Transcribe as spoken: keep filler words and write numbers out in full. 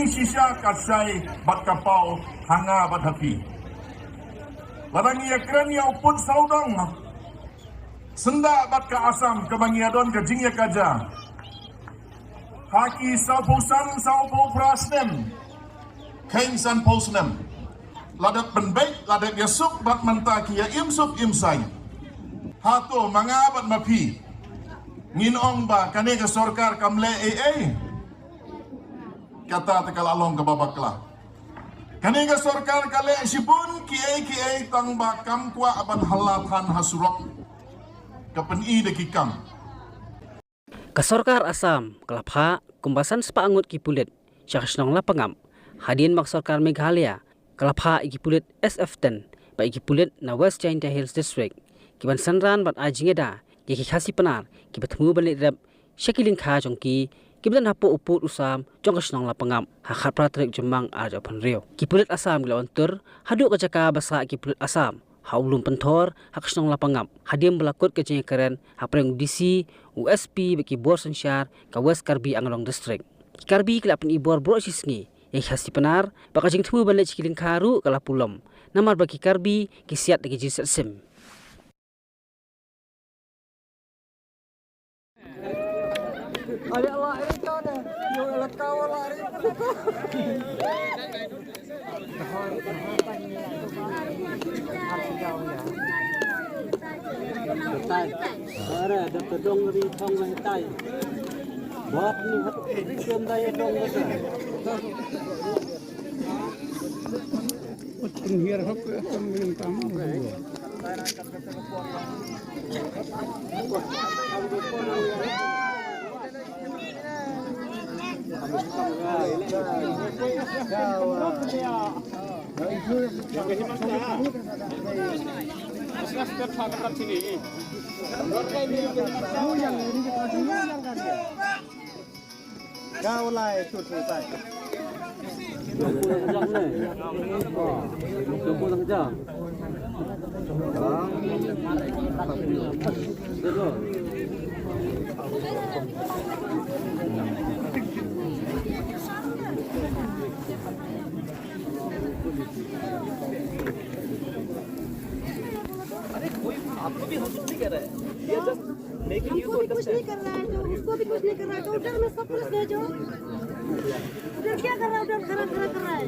Shisha ka shai bad ka paw ha nga bad ha phi. Lada ngi ïakren ïa u pud sawdong, syndah bad ka Assam kaba ngi ïadon ka jingïakajia ha ki sawphew san, sawphew phra snem, kheiñ sanphew snem. Lada pynbeit, lada ïasuk bad mynta ki ïa im suk im saiñ. Hato ma nga bad ma phi ngin ong ba kane ka sorkar kam leh ei ei? Kata te ka la long kaba bakla. Kane ka sorkar ka leh shibun kiei kiei tang ba kam kwah ban hala than ha surok. Ka pyni da ki kam. Ka sorkar Assam ka la phah kumba san spah ngut ki pulit sha ka shnong Lapangap, hadien ba ka sorkar Meghalaya ka la phah ïa ki pulit S F ten bad ïa ki pulit na West Jaintia Hills District, ki ban synran bad ai jingïada ïa ki Khasi Pnar kiba thmu ban leit rep sha ki lyngkha jong ki, kiba don hapoh u pud u sam jong ka shnong Lapangap ha khatphra tarik Jymmang arhajar arphew hynriew. Ki pulit Assam ki la wan tur haduh ka jaka ba sah ki pulit Assam ha u lum pynthor ha ka shnong Lapangap, hadien ba la kut ka jingïakren hapdeng u D C, u S P bad ki bor synshar ka West Karbi Anglong District. Ki Karbi ki la pyni bor baroh shi sngi ïa ki Khasi Pnar ba ka jingthmu ban leit sha ki lyngkha ruh ka la pulom, namar ba ki Karbi ki siat da ki jingsiat sim. अरे कोई आपको भी हम कुछ नहीं कह रहे हैं। We are just making you to understand. हमको भी कुछ नहीं कर रहा है, तो उसको भी कुछ नहीं कर रहा है, तो उधर में सब पुलिस भेजो। उधर क्या कर रहा है, उधर खड़ा खड़ा कर रहा है।